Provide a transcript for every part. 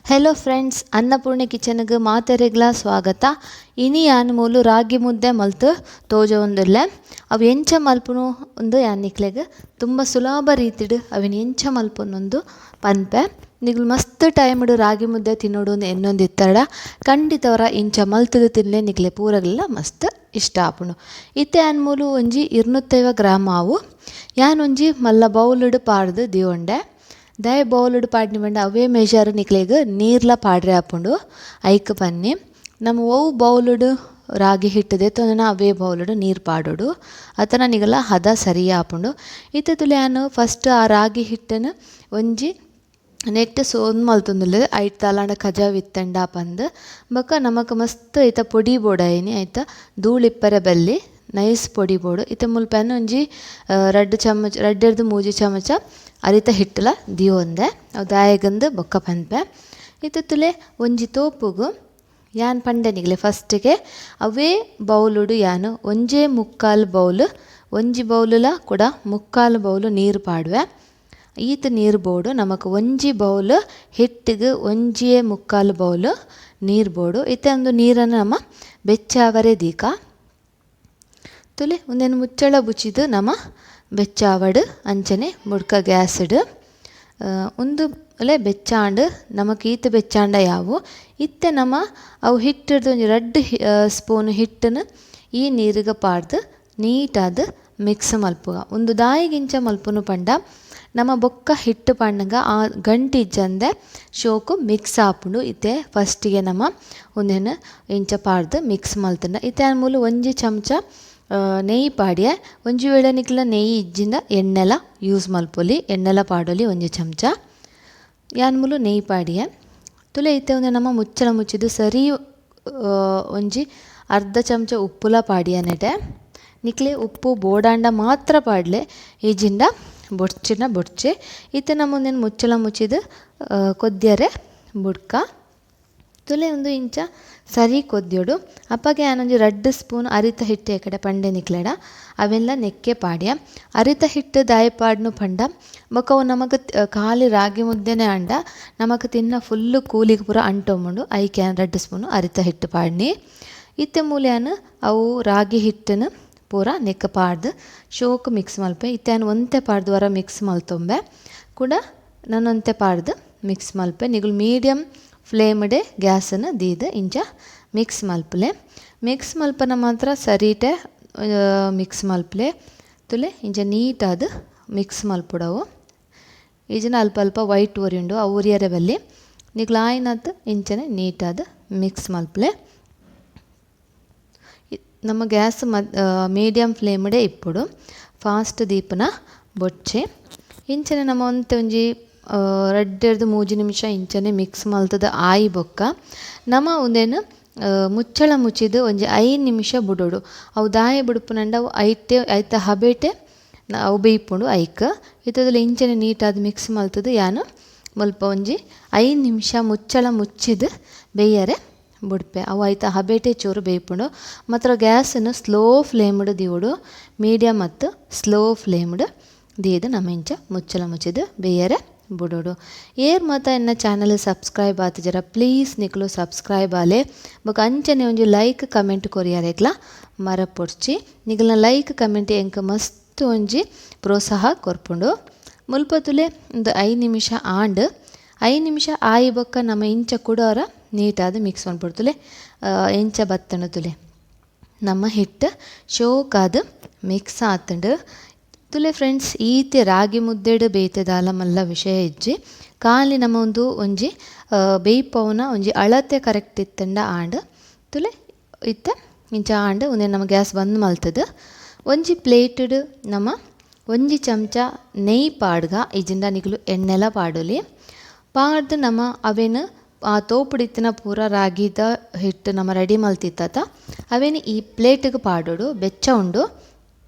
Hello friends, Annapurna ಕಿಚನ್ಗೆ ಮಾತೆರೆಗ್ಲ ಸ್ವಾಗತ. ಇನಿ ಯಾನ್ ಮೂಲು ರಾಗಿ ಮುದ್ದೆ ಮಲ್ತು ತೋಜವೊಂದುಲ್ಲೆ. ಅವು ಎಂಚ ಮಲ್ಪುನು ಉಂದು ಯಾನ್ ನಿಕ್ಲೆಗ್ ತುಂಬ ಸುಲಭ ರೀತಿಡ್ ಅವೆನ್ ಎಂಚ ಮಲ್ಪುನು ಪನ್ಪೆ. ನಿಗುಲು ಮಸ್ತ್ ಟೈಮ್ಡ್ ರಾಗಿ ಮುದ್ದೆ ತಿನ್ನೋಡು ಎನ್ನೊಂದಿತ್ತಡ ಖಂಡಿತವರ ಇಂಚ ಮಲ್ತುದು ತಿನ್ಲೆ ನಿಕ್ಲೆ ಪೂರಗ್ಲ ಮಸ್ತ್ ಇಷ್ಟ ಆಪುಂಡು. ಇತ್ತೆ ಯಾನ್ ಮೂಲು ಒಂಜಿ 250 ಗ್ರಾಮ್ ಆವು ಯಾನ್ ಒಂಜಿ ಮಲ್ಲ ಬೌಲುಡು ಪಾಡ್ದು ದಿಯೊಂಡೆ. ದಾಯ ಬೌಲುಡು ಪಾಡ್ನಿ ಪಂಡ ಅವೇ ಮೆಜರ್ ನಿಕ್ಲೆಗ್ ನೀರ್ಲ ಪಾಡ್ರೆ ಆಪುಂಡು. ಐಕ್ ಪನ್ನಿ ನಮ ಒವು ಬೌಲುಡು ರಾಗಿ ಹಿಟ್ಟು ದೆತ್ತೊಂದನ ಅವೇ ಬೌಲುಡು ನೀರು ಪಾಡೋಡು, ಅತನ ನಿಗಲ ಹದ ಸರಿ ಆಪುಂಡು. ಇತ್ತೆ ತುಲೆ ಯಾನ್ ಫಸ್ಟ್ ಆ ರಾಗಿ ಹಿಟ್ಟನ್ನು ಒಂಜಿ ನೆಟ್ ಸೋನ್ ಮಲ್ತೊಂದುಲ್ಲೆ ಐಟ್ ದಾಲಾಂಡ ಕಜಾವ್ ಇತ್ತಂಡ ಪಂದ್. ಬೊಕ ನಮಕ್ ಮಸ್ತ್ ಐತ ಪೊಡಿ ಬೋಡಾಯಿನಿ, ಐತ ಧೂಳಿಪ್ಪರೆ ಬಲ್ಲಿ ನೈಸ್ ಪೊಡಿ ಬೋಡು. ಇತ್ತೆ ಮುಲ್ಪ ಯಾನ್ ಒಂಜಿ ರಡ್ಡ್ ಚಮಚ ರಡ್ಡೆರ್ದ್ ಮೂಜಿ ಚಮಚ ಅರಿತ ಹಿಟ್ಟುಲ ದಿಯೊಂದೆ, ಅವು ದಾಯೆಗಂದ್ ಬೊಕ್ಕ ಪನ್ಪೆ. ಇತ್ತೆ ತುಲೆ ಒಂಜಿ ತೋಪುಗು ಯಾನ್ ಪಂಡೆ ನಿಗ್ಲೆ ಫಸ್ಟ್ಗೆ ಅವೇ ಬೌಲುಡು ಯಾನ್ ಒಂಜೇ ಮುಕ್ಕಾಲು ಬೌಲು ಒಂಜಿ ಬೌಲುಲ ಕೂಡ ಮುಕ್ಕಾಲು ಬೌಲು ನೀರು ಪಾಡುವೆ. ಈತ್ ನೀರು ಬೋಡು ನಮಕ್ ಒಂಜಿ ಬೌಲು ಹಿಟ್ಟಿಗೆ ಒಂಜಿಯೇ ಮುಕ್ಕಾಲು ಬೌಲು ನೀರು ಬೋಡು. ಇತ್ತೆ ಒಂದು ನೀರನ್ನು ನಮ ಬೆಚ್ಚಾವರೆ ದೀಕ ತುಲೆ ಉಂದೆನ್ ಮುಚ್ಚಳ ಬುಚಿದು ನಮ ಬೆಚ್ಚಾವಡು ಅಂಚನೆ ಬುಡ್ಕ ಗ್ಯಾಸ್ಡ್ ಉಂದು ಅಲೆ ಬೆಚ್ಚಾಂಡ್ ನಮಕ್ ಈತ್ ಬೆಚ್ಚಾಂಡ ಯಾವು. ಇತ್ತೆ ನಮ ಅವು ಹಿಟ್ಟಿಡ್ದು ಒಂಜಿ ರಡ್ಡ್ ಸ್ಪೂನ್ ಹಿಟ್ಟನ್ನು ಈ ನೀರಿಗೆ ಪಾಡ್ದು ನೀಟಾದ್ ಮಿಕ್ಸ್ ಮಲ್ಪುಗ. ಉಂದು ದಾಯಿಗಿಂಚ ಮಲ್ಪುನು ಪಂಡ ನಮ ಬೊಕ್ಕ ಹಿಟ್ಟು ಪಾಡ್ನಗ ಆ ಗಂಟು ಇಜ್ಜಂದೆ ಶೋಕು ಮಿಕ್ಸ್ ಆಪುಂಡು. ಇತ್ತೆ ಫಸ್ಟಿಗೆ ನಮ ಉಂದೆನ್ ಇಂಚ ಪಾಡ್ದು ಮಿಕ್ಸ್ ಮಲ್ತುಂಡ. ಇತ್ತೆ ಯಾನ್ ಮೂಲು ಒಂಜಿ ಚಮಚ ನೆಯ್ಯಿ ಪಾಡ್ಯೆ. ಒಂಜಿ ವೇಳೆ ನಿಕ್ಲ ನೆಯ್ಯಿ ಇಜ್ಜಿಂಡ ಎಣ್ಣೆಲ ಯೂಸ್ ಮಲ್ಪೊಲಿ, ಎಣ್ಣೆಲ ಪಾಡೊಲಿ ಒಂಜಿ ಚಮಚ. ಯಾನ್ ಮೂಲು ನೆಯ್ಯಿ ಪಾಡ್ಯೆ. ತುಲೆ ಇತ್ತೆ ಉಂದೆ ನಮ ಮುಚ್ಚಳ ಮುಚ್ಚಿದು ಸರಿ ಒಂಜಿ ಅರ್ಧ ಚಮಚ ಉಪ್ಪುಲ ಪಾಡ್ಯ ನೆಟೆ. ನಿಕ್ಲೆ ಉಪ್ಪು ಬೋಡಾಂಡ ಮಾತ್ರ ಪಾಡ್ಲೆ, ಇಜ್ಜಿಂಡ ಬೊಡ್ಚಿನ ಬೊಡ್ಚೆ. ಇತ್ತೆ ನಮ ಉಂದೆನ್ ಮುಚ್ಚಳ ಮುಚ್ಚಿದು ಕೊದ್ಯರೆ ಬುಡ್ಕ. ತುಲೆ ಉಂದು ಇಂಚ ಸರಿ ಕೊದ್ಯೋಡು. ಅಪ್ಪಗೆ ಯಾನೊಂಜಿ ರಡ್ಡ್ ಸ್ಪೂನ್ ಅರಿತ ಹಿಟ್ಟು ಎಕಡೆ ಪಂಡೆ ನಿಕ್ಲೆಡ ಅವೆಲ್ಲ ನೆಕ್ಕೆ ಪಾಡ್ಯ. ಅರಿತ ಹಿಟ್ಟು ದಾಯ ಪಾಡ್ನು ಪಂಡ ಬೊಕ ಅವು ನಮಕ್ ಖಾಲಿ ರಾಗಿ ಮುದ್ದೆನೆ ಆಂಡ ನಮಕ್ ತಿನ್ನ ಫುಲ್ಲು ಕೂಲಿಗೆ ಪೂರ ಅಂಟೊಂಬುಂಡು. ಐಕ್ ಯಾನ್ ರಡ್ಡ್ ಸ್ಪೂನ್ ಅರಿತ ಹಿಟ್ಟು ಪಾಡ್ನಿ. ಇತ್ತೆ ಮೂಲು ಯಾನ್ ಅವು ರಾಗಿ ಹಿಟ್ಟನ್ನು ಪೂರ ನೆಕ್ಕೆ ಪಾಡ್ದು ಶೋಕ್ ಮಿಕ್ಸ್ ಮಲ್ಪೆ. ಇತ್ತೆ ಯಾನ್ ಒಂತೆ ಪಾಡ್ದು ವರ ಮಿಕ್ಸ್ ಮಲ್ತೊಂಬೆ, ಕೂಡ ನಾನೊಂತೆ ಪಾಡ್ದು ಮಿಕ್ಸ್ ಮಲ್ಪೆ. ನಿಗುಲು ಮೀಡಿಯಂ ಫ್ಲೇಮ್ಡೆ ಗ್ಯಾಸನ್ನು ದೀದ್ ಇಂಚ ಮಿಕ್ಸ್ ಮಲ್ಪಲೆ. ಮಿಕ್ಸ್ ಮಲ್ಪನ ಮಾತ್ರ ಸರಿಟೆ ಮಿಕ್ಸ್ ಮಲ್ಪಲೆ. ತುಲೆ ಇಂಚ ನೀಟಾದ್ ಮಿಕ್ಸ್ ಮಲ್ಪುಡವು. ಈಜಿನ ಅಲ್ಪ ಅಲ್ಪ ವೈಟ್ ಒರಿಯುಂಡು ಅವು ಉರಿಯರೆ ಬಲ್ಲಿ ನಿಕ್ಲ್ ಆಯಿನತ್ ಇಂಚನೆ ನೀಟಾದ್ ಮಿಕ್ಸ್ ಮಲ್ಪಲೆ. ನಮ್ಮ ಗ್ಯಾಸ್ ಮೀಡಿಯಂ ಫ್ಲೇಮ್ಡೆ ಇಪ್ಪುಡು, ಫಾಸ್ಟ್ ದೀಪನ ಬೊಡ್ಚಿ. ಇಂಚನೆ ನಮ್ಮ ಒಂತೆ ಒಂಜಿ ರಡ್ಡೆರ್ದ್ ಮೂಜಿ ನಿಮಿಷ ಇಂಚನೆ ಮಿಕ್ಸ್ ಮಲ್ತದ ಆಯಿ ಬೊಕ್ಕ ನಮ ಉಂದೆನ್ ಮುಚ್ಚಳ ಮುಚ್ಚಿದ್ ಒಂಜಿ 5 ನಿಮಿಷ ಬುಡೋಡು. ಅವು ದಾಯ ಬುಡುಪುನಂಡ ಅವು ಐಟೆ ಐತ ಹಬೇಟೆ ಅವು ಬೇಯ್ಪುಂಡು ಐಕ್. ಇತ್ತದಲ ಇಂಚನೆ ನೀಟಾದ್ ಮಿಕ್ಸ್ ಮಲ್ತದ ಯಾನ್ ಮುಲ್ಪ ಒಂಜಿ 5 ನಿಮಿಷ ಮುಚ್ಚಳ ಮುಚ್ಚಿದ್ ಬೇಯರೆ ಬುಡ್ಪೆ. ಅವು ಐತ ಹಬೇಟೆ ಚೂರು ಬೇಯ್ಪುಂಡು. ಮಾತ್ರ ಗ್ಯಾಸನ್ನು ಸ್ಲೋ ಫ್ಲೇಮ್ಡ್ ದಿವೊಡು, ಮೀಡಿಯಮ್ ಮತ್ತು ಸ್ಲೋ ಫ್ಲೇಮ್ಡ್ ದೀದ್ ನಮ ಇಂಚ ಮುಚ್ಚಳ ಮುಚ್ಚಿದ್ ಬೇಯರೆ ಬುಡೋಡು. ಏರ್ ಮಾತ ಎನ್ನ ಚಾನಲ್ ಸಬ್ಸ್ಕ್ರೈಬ್ ಆತಿಜರ ಪ್ಲೀಸ್ ನಿಕುಲು ಸಬ್ಸ್ಕ್ರೈಬ್ ಆಲೆ. ಬೊಕ ಅಂಚನೆ ಒಂಜಿ ಲೈಕ್ ಕಮೆಂಟ್ ಕೊರಿಯರೆಗ್ಲ ಮರಪೊಡ್ಚಿ. ನಿಗಲ್ನ ಲೈಕ್ ಕಮೆಂಟ್ ಎಂಕ್ ಮಸ್ತ್ ಒಂಜಿ ಪ್ರೋತ್ಸಾಹ ಕೊರ್ಪುಂಡು. ಮುಲ್ಪ ತುಲೆ ಒಂದು 5 ನಿಮಿಷ ಆಂಡ್. 5 ನಿಮಿಷ ಆಯಿ ಬೊಕ್ಕ ನಮ ಇಂಚ ಕುಡೋರ ನೀಟಾದ್ ಮಿಕ್ಸ್ ಮಲ್ಪೊಡು. ಎಂಚ ಬತ್ತಂಡು ತುಲೆ ನಮ್ಮ ಹಿಟ್ಟು ಶೋಕಾದ್ ಮಿಕ್ಸ್ ಆತುಂಡು. ತುಲೆ ಫ್ರೆಂಡ್ಸ್, ಈತೆ ರಾಗಿ ಮುದ್ದೆಡ್ ಬೇತೆ ದಾಲ ಮಲ್ಲ ವಿಷಯ ಇಜ್ಜಿ. ಖಾಲಿ ನಮ್ಮ ಒಂದು ಒಂಜಿ ಬೇಯ್ಪವುನ ಒಂಜಿ ಅಳತೆ ಕರೆಕ್ಟ್ ಇತ್ತಂಡ ಆಂಡ್. ತುಲೆ ಇತ್ತೆ ಇಂಚ ಆಂಡ್ ಉಂದೆನ್ ನಮ ಗ್ಯಾಸ್ ಬಂದ್ ಮಲ್ತುದು ಒಂಜಿ ಪ್ಲೇಟುಡ್ ನಮ ಒಂಜಿ ಚಮಚ ನೆಯ್ಯಿ ಪಾಡ್ಗ, ಇಜ್ಜಿಂಡ ನಿಕುಲು ಎಣ್ಣೆಲ ಪಾಡೊಲಿ. ಪಾಡ್ದು ನಮ ಅವೆನ್ ಆ ತೋಪುಡಿತ್ತಿನ ಪೂರ ರಾಗಿದ ಹಿಟ್ಟು ನಮ ರೆಡಿ ಮಲ್ತಿತ್ತ ಅವೆನ್ ಈ ಪ್ಲೇಟ್ಗೆ ಪಾಡೊಡು, ಬೆಚ್ಚ ಉಂಡು.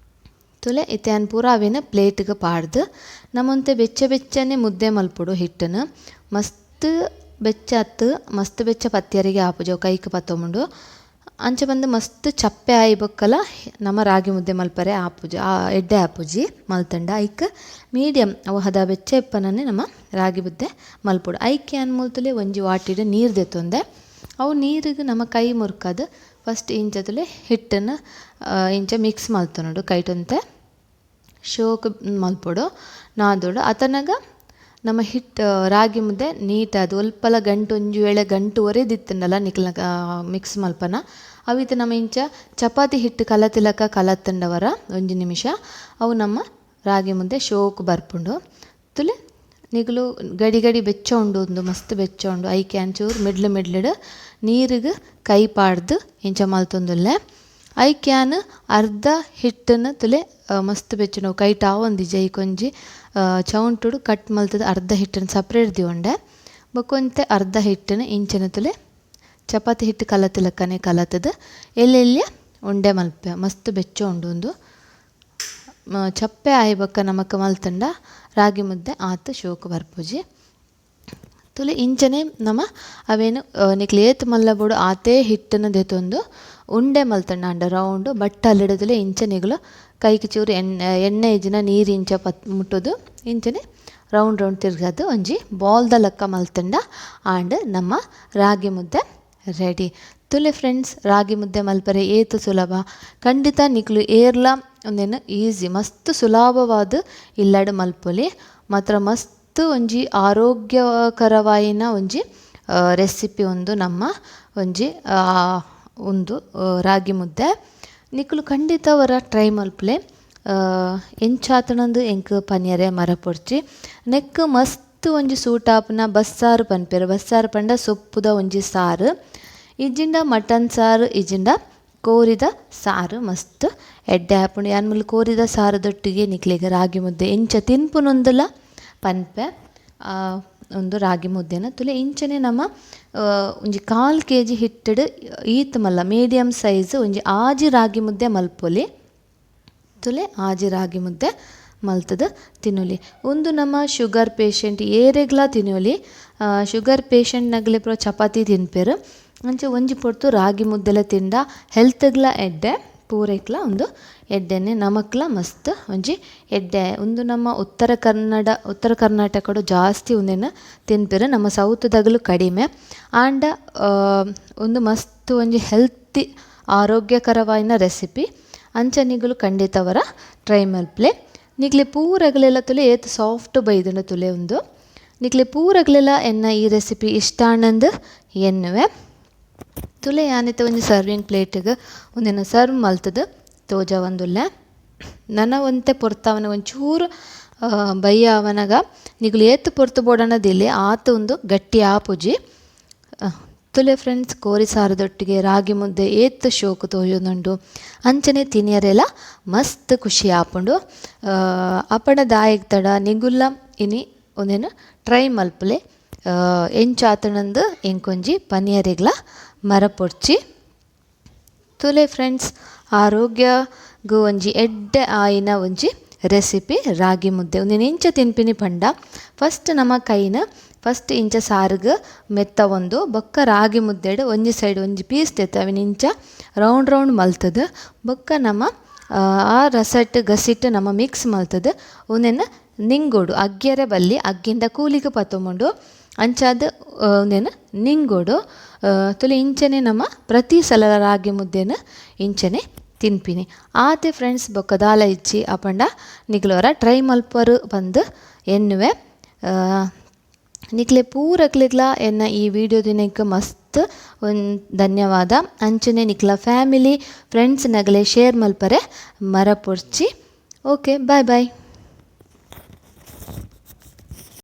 ತುಲೆ ಇತ್ತೆ ಯಾನ್ ಪೂರ ಅವೆನ್ ಪ್ಲೇಟ್ಗೆ ಪಾಡ್ದು ನಮೊಂತೆ ಬೆಚ್ಚ ಬೆಚ್ಚನೆ ಮುದ್ದೆ ಮಲ್ಪೊಡು. ಹಿಟ್ಟನ್ನು ಮಸ್ತ್ ಬೆಚ್ಚ ಅತ್ತು, ಮಸ್ತ್ ಬೆಚ್ಚ ಪತ್ತಿಯರಿಗೆ ಆಪುಜವು ಕೈಕ್ ಪತ್ತೊಂಬುಂಡು. ಅಂಚ ಬಂದು ಮಸ್ತ್ ಚಪ್ಪೆ ಆಯಿ ಬೊಕ್ಕಲ ನಮ್ಮ ರಾಗಿ ಮುದ್ದೆ ಮಲ್ಪರೆ ಆಪುಜಿ, ಎಡ್ಡೆ ಆಪುಜಿ ಮಲ್ತಂಡ. ಐಕ್ ಮೀಡಿಯಂ ಅವು ಹದ ಬೆಚ್ಚ ಇಪ್ಪನನೆ ನಮ್ಮ ರಾಗಿ ಮುದ್ದೆ ಮಲ್ಪೊಡು. ಐಕ್ ಯಾನ್ ಮುಲ್ತುಲೆ ಒಂಜಿ ವಾಟಿಡ್ ನೀರು ದೆತ್ತೊಂದೆ. ಅವು ನೀರಿಗೆ ನಮ್ಮ ಕೈ ಮುರ್ಕದು ಫಸ್ಟ್ ಇಂಚ ತುಲೆ ಹಿಟ್ಟನ್ನು ಇಂಚ ಮಿಕ್ಸ್ ಮಲ್ತೊನೊಡು, ಕೈಟೊಂತೆ ಶೋಕ್ ಮಲ್ಪೊಡು ನಾದೊಡು. ಅತನಗ ನಮ್ಮ ಹಿಟ್ಟು ರಾಗಿ ಮುದ್ದೆ ನೀಟಾದ್ ಒಲ್ಪಲ ಗಂಟು ಒಂಜಿ ವೇಳೆ ಗಂಟು ಒರೆದಿತ್ತಂಡಲ ನಿಕ್ಲ್ನ ಮಿಕ್ಸ್ ಮಲ್ಪನ. ಅವಿತ ನಮ್ಮ ಇಂಚ ಚಪಾತಿ ಹಿಟ್ಟು ಕಲತಿಲಕ ಕಲತ್ತಂಡವರ ಒಂಜಿ ನಿಮಿಷ ಅವು ನಮ್ಮ ರಾಗಿ ಮುದ್ದೆ ಶೋಕ್ ಬರ್ಪುಂಡು. ತುಲೆ ನಿಗುಲು ಗಡಿ ಗಡಿ ಬೆಚ್ಚ ಉಂಡು, ಒಂದು ಮಸ್ತ್ ಬೆಚ್ಚ ಉಂಡು. ಐಕೆ ಅಂಚೂರು ಮಿಡ್ಲು ಮಿಡ್ಲಿಡ್ ನೀರಿಗೆ ಕೈ ಪಾಡ್ದು ಇಂಚ ಮಲ್ತೊಂದುಲ್ಲೆ. ಐಕ್ಯಾನ್ ಅರ್ಧ ಹಿಟ್ಟನ್ನು ತುಲೆ ಮಸ್ತ್ ಬೆಚ್ಚುಂಡು ಕೈಟ್ ಆವೊಂದಿಜ್ಜಿ. ಐಕೊಂಜಿ ಚೌಂಟುಡು ಕಟ್ ಮಲ್ತದ ಅರ್ಧ ಹಿಟ್ಟನ್ನು ಸಪ್ರೇಟ್ ದಿವೊಂಡೆ. ಬೊಕ್ಕೊಂತೆ ಅರ್ಧ ಹಿಟ್ಟನ್ನು ಇಂಚನ ತುಲೆ ಚಪಾತಿ ಹಿಟ್ಟು ಕಲತಿಲಕ್ಕನೆ ಕಲತದ ಎಲ್ಲೆಲ್ಯ ಉಂಡೆ ಮಲ್ಪೆ. ಮಸ್ತ್ ಬೆಚ್ಚ ಉಂಡು ಉಂದು. ಚಪ್ಪೆ ಆಯಿ ಬೊಕ್ಕ ನಮಕ್ ಮಲ್ತಂಡ ರಾಗಿ ಮುದ್ದೆ ಆತ್ ಶೋಕು ಬರ್ಪುಜಿ. ತುಲೆ ಇಂಚನೆ ನಮ ಅವೇನು ನಿಕ್ಲ್ ಏತ್ ಮಲ್ಲ ಬೋಡು ಆತೇ ಹಿಟ್ಟನ್ನು ದೆತೊಂದು ಉಂಡೆ ಮಲ್ತಂಡ ಅಂಡ ರೌಂಡ್ ಬಟ್ಟಲಿಡದುಲೆ ಇಂಚ ನಿಗುಲು ಕೈಕ್ ಚೂರು ಎಣ್ಣೆ ಎಣ್ಣೆ ಇಜ್ಜಿನ ನೀರು ಇಂಚ ಪತ್ ಮುಟ್ಟುದು ಇಂಚನೆ ರೌಂಡ್ ರೌಂಡ್ ತಿರ್ಗದು ಒಂಜಿ ಬಾಲ್ದ ಲೆಕ್ಕ ಮಲ್ತಂಡ ಆಂಡ್ ನಮ್ಮ ರಾಗಿ ಮುದ್ದೆ ರೆಡಿ. ತುಲೆ ಫ್ರೆಂಡ್ಸ್, ರಾಗಿ ಮುದ್ದೆ ಮಲ್ಪರೆ ಏತ್ ಸುಲಭ. ಖಂಡಿತ ನಿಕ್ಲು ಏರ್ಲ ಒಂದೇನು ಈಸಿ ಮಸ್ತ್ ಸುಲಭವಾದ ಇಲ್ಲಡ್ ಮಲ್ಪೊಲಿ. ಮಾತ್ರ ಮಸ್ತ್ ಒಂಜಿ ಆರೋಗ್ಯಕರವಾಯಿನ ಒಂಜಿ ರೆಸಿಪಿ ಒಂದು ನಮ್ಮ ಒಂಜಿ ಒಂದು ರಾಗಿ ಮುದ್ದೆ. ನಿಕುಲು ಖಂಡಿತ ವರ ಟ್ರೈ ಮಲ್ಪುಲೆ. ಎಂಚಾತನಂದು ಎಂಕ್ ಪನಿಯರೆ ಮರಪೊಡ್ಚಿ. ನೆಕ್ ಮಸ್ತ್ ಒಂಜಿ ಸೂಟಾಪುನ ಬಸ್ಸಾರು ಪನ್ಪೆರ್. ಬಸ್ಸಾರು ಪಂಡ ಸೊಪ್ಪುದ ಒಂಜಿ ಸಾರು, ಇಜ್ಜಿಂಡ ಮಟನ್ ಸಾರು, ಇಜ್ಜಿಂಡ ಕೋರಿದ ಸಾರು ಮಸ್ತ್ ಎಡ್ಡೆ ಆಪುಂಡು. ಯಾನ್ ಮೂಲು ಕೋರಿದ ಸಾರುದೊಟ್ಟಿಗೆ ನಿಕ್ಲೆಗ್ ರಾಗಿ ಮುದ್ದೆ ಎಂಚ ತಿನ್ಪುನೊಂದುಲ ಪನ್ಪೆ. ಒಂದು ರಾಗಿ ಮುದ್ದೆನ ತುಲೆ ಇಂಚನೆ ನಮ್ಮ ಒಂಜಿ 1/4 ಕೆಜಿ ಹಿಟ್ಟಡು ಈತ್ ಮಲ್ಲ ಮೀಡಿಯಂ ಸೈಜ್ ಒಂಜಿ 6 ರಾಗಿ ಮುದ್ದೆ ಮಲ್ಪೊಲಿ. ತುಲೆ 6 ರಾಗಿ ಮುದ್ದೆ ಮಲ್ತದ ತಿನ್ನೊಲಿ. ಉಂದು ನಮ್ಮ ಶುಗರ್ ಪೇಷೆಂಟ್ ಏರೆಗ್ಲ ತಿನ್ನೊಲಿ. ಶುಗರ್ ಪೇಷೆಂಟ್ ನಗಲೆ ಪೂರ ಚಪಾತಿ ತಿನ್ಪೆರ್. ಅಂಚ ಒಂಜಿ ಪೊರ್ತು ರಾಗಿ ಮುದ್ದೆಲ ತಿಂಡ ಹೆಲ್ತ್ಗ್ಲ ಎಡ್ಡೆ, ಪೂರೈಕ್ಲ ಒಂದು ಎಡ್ಡೆನೆ, ನಮಕ್ಲ ಮಸ್ತ್ ಒಂಜಿ ಎಡ್ಡೆ. ಉಂದು ನಮ್ಮ ಉತ್ತರ ಕರ್ನಾಟಕಡು ಜಾಸ್ತಿ ಉಂದೆನ್ ತಿನ್ಪೆರ್, ನಮ್ಮ ಸೌತ್ ದಗಲು ಕಡಿಮೆ. ಆಂಡ ಉಂದು ಮಸ್ತ್ ಒಂಜಿ ಹೆಲ್ತಿ ಆರೋಗ್ಯಕರವಾಯಿನ ರೆಸಿಪಿ. ಅಂಚ ನಿಗುಲು ಖಂಡಿತವರ ಟ್ರೈ ಮಲ್ಪುಲೆ. ನಿಕ್ಲೆ ಪೂರಗಲೆಲ್ಲ ತುಲೆ ಏತ್ ಸಾಫ್ಟ್ ಬೈದುಂಡು ತುಲೆ ಉಂದು. ನಿಕ್ಲೆ ಪೂರಗಲೆಲ್ಲ ಎನ್ನ ಈ ರೆಸಿಪಿ ಇಷ್ಟ ಆಂಡಂದು ಎನ್ನುವೆ. ತುಲೆ ಯಾನಿತ ಒಂಜಿ ಸರ್ವಿಂಗ್ ಪ್ಲೇಟ್ಗ್ ಉಂದೆನ್ ಸರ್ವ್ ಮಲ್ತುದು ತೋಜವೊಂದುಲ್ಲೆ. ನನ ಒಂತೆ ಪೊರ್ತವನ ಒಂಚೂರು ಬಯ್ಯ ಅವನಗ ನಿಗುಲು ಏತ್ ಪೊರ್ತು ಬೋಡನದಿಲ್ಲಿ ಆತ್ ಉಂದು ಗಟ್ಟಿ ಆಪುಜಿ. ತುಲೆ ಫ್ರೆಂಡ್ಸ್, ಕೋರಿ ಸಾರುದೊಟ್ಟಿಗೆ ರಾಗಿ ಮುದ್ದೆ ಏತ್ ಶೋಕು ತೋಜೊಂದುಂಡು. ಅಂಚನೆ ತಿನಿಯರೆಲ ಮಸ್ತ್ ಖುಷಿ ಆಪುಂಡು. ಅಪಣ ದಾಯೆಗ್ ತಡ ನಿಗುಲ್ಲ ಇನಿ ಉಂದೆನ್ ಟ್ರೈ ಮಲ್ಪುಲೆ. ಎಂಚಾತನಂದು ಎಂಕೊಂಜಿ ಪನಿಯರೆಗ್ಲ ಮರಪೊಡ್ಚಿ. ತುಲೆ ಫ್ರೆಂಡ್ಸ್, ಆರೋಗ್ಯಗು ಒಂಜಿ ಎಡ್ಡೆ ಆಯಿನ ಒಂಜಿ ರೆಸಿಪಿ ರಾಗಿ ಮುದ್ದೆ. ಉಂದೆನ್ ಎಂಚ ತಿನ್ಪಿನಿ ಪಂಡ ಫಸ್ಟ್ ನಮ್ಮ ಕೈನ ಫಸ್ಟ್ ಇಂಚ ಸಾರುಗ್ ಮೆತ್ತ ಒಂದು ಬೊಕ್ಕ ರಾಗಿ ಮುದ್ದೆಡ್ ಒಂಜಿ ಸೈಡ್ ಒಂಜಿ ಪೀಸ್ ದೆತ್ತ್ ಅವೆನ್ ಇಂಚ ರೌಂಡ್ ರೌಂಡ್ ಮಲ್ತುದು ಬೊಕ್ಕ ನಮ್ಮ ಆ ರಸಟ್ ಗಸಿಟ್ ನಮ್ಮ ಮಿಕ್ಸ್ ಮಲ್ತುದು ಉಂದೆನ್ ನಿಂಗೋಡು ಅಗ್ಗ್ಯರೆ ಬಲ್ಲಿ ಅಗ್ಗಿಂದ ಕೂಲಿಗೆ ಪತ್ತೊಂಬುಂಡು ಅಂಚಾದ್ ಉಂದೆನ್ ನಿಂಗೋಡು. ತುಲೆ ಇಂಚನೆ ನಮ್ಮ ಪ್ರತಿ ಸಲ ರಾಗಿ ಮುದ್ದೆನ್ ಇಂಚನೆ ತಿನ್ಪಿನಿ. ಆತೆ ಫ್ರೆಂಡ್ಸ್, ಬೊಕ್ಕ ದಾಲ ಇಜ್ಜಿ ಅಪಂಡ ನಿಕ್ಲವರ ಟ್ರೈ ಮಲ್ಪರು ಪಂದ್ ಎನ್ನುವೆ. ನಿಕ್ಲೆ ಪೂರಕ್ಲೆಗ್ಲ ಎನ್ನ ಈ ವಿಡಿಯೋ ದಿನಕ್ಕೆ ಮಸ್ತ್ ಧನ್ಯವಾದ. ಅಂಚನೆ ನಿಕ್ಲ ಫ್ಯಾಮಿಲಿ ಫ್ರೆಂಡ್ಸ್ ನಗಲೆ ಶೇರ್ ಮಲ್ಪರೆ ಮರಪೊಡ್ಚಿ. Okay, bye bye.